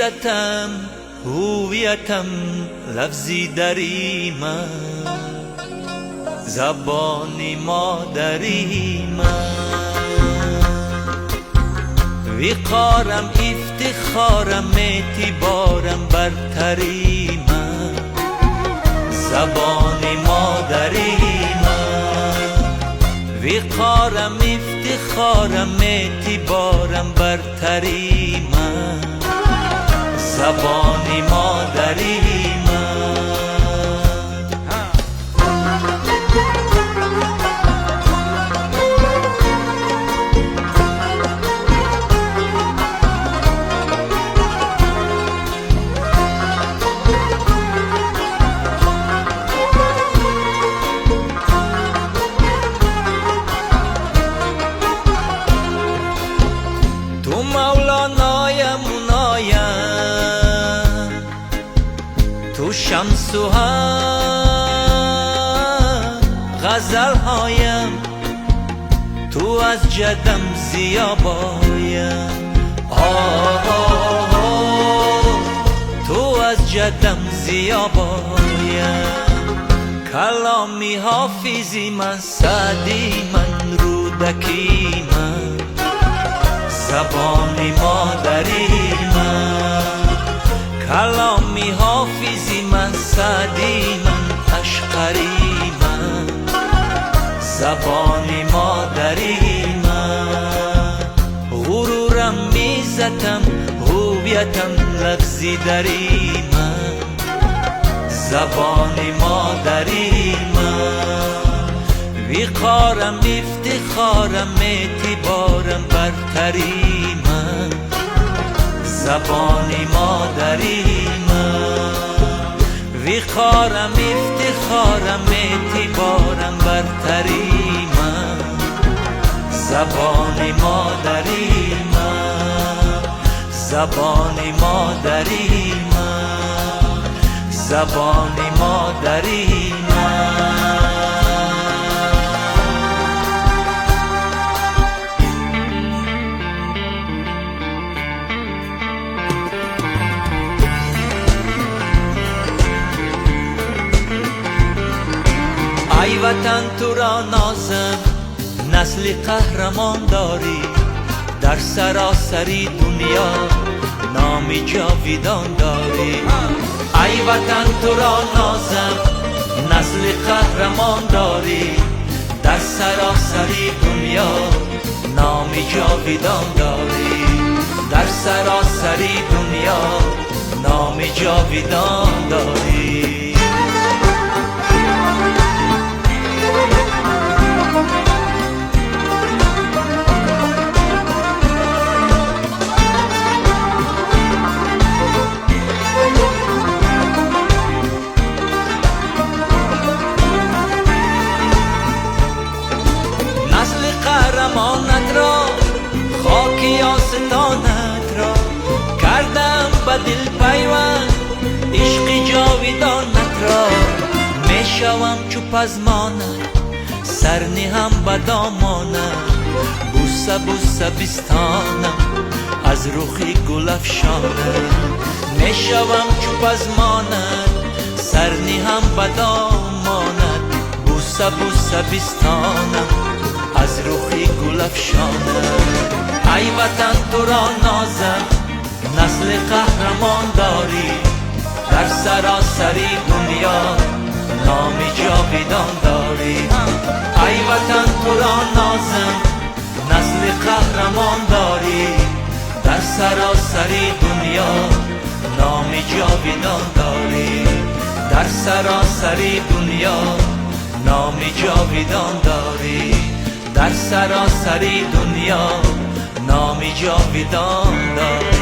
Иззатам, ҳувиятам, лафзи дари ман, забони модари ман. Виқорам, ифтихорам, эътиборам, бартари ман, забони модари ман. Виқорам, ифтихорам, эътиборам, бартари ман, забони модари ман. Ту Мавлоноям, Муноям, ту Шамсу ғазалҳоям, ту аз ҷадам зиёбоям, ту аз ҷадам зиёбоям. Каломи Ҳофизи ман, Саъди ман, Рӯдакии ман, забони модари ман. Каломи Ҳофизи ман, Саъди ман, Ашқарии ман, забони модари ман. Ғурурам, иззатам, ҳувиятам, лафзи дари ман, забони модари ман. Виқорам, ифтихорам, эътиборам, бартари ман, забони модари ман. Виқорам, ифтихорам, эътиборам, бартари ман, забони модари ман. Забони модари ман, забони модари ман. Ай ватан, туро нозам, насли қаҳрамон дорӣ, дар саросари дунё номи ҷовидон дорӣ. Ай ватан, туро нозам, насли қаҳрамон дорӣ, дар саросари дунё номи ҷовидон дорӣ. Дар саросари дунё номи ҷовидон дорӣ. Насли қаҳрамонат ро, хоки остонат ро, кардам ба дил пайванд ишқи ҷовидонат ро. Мешавам чу пазмонат, сарниҳам ба домонат, бӯса бӯса бистонам аз рухи гулафшонат. Мешавам чу пазмонат, сарниҳам ба домонат, бӯса бӯса бистонам аз рухи гулафшонат. Ай ватан, туро нозам, насли қаҳрамон дорӣ, дар саросари дунё номи ҷовидон дорӣ. Ай ватан, туро нозам, насли қаҳрамон дорӣ, дар саросари дунё номи ҷовидон дорӣ. Дар саросари дунё номи ҷовидон дорӣ. Дар саросари дунё номи ҷовидон дорӣ.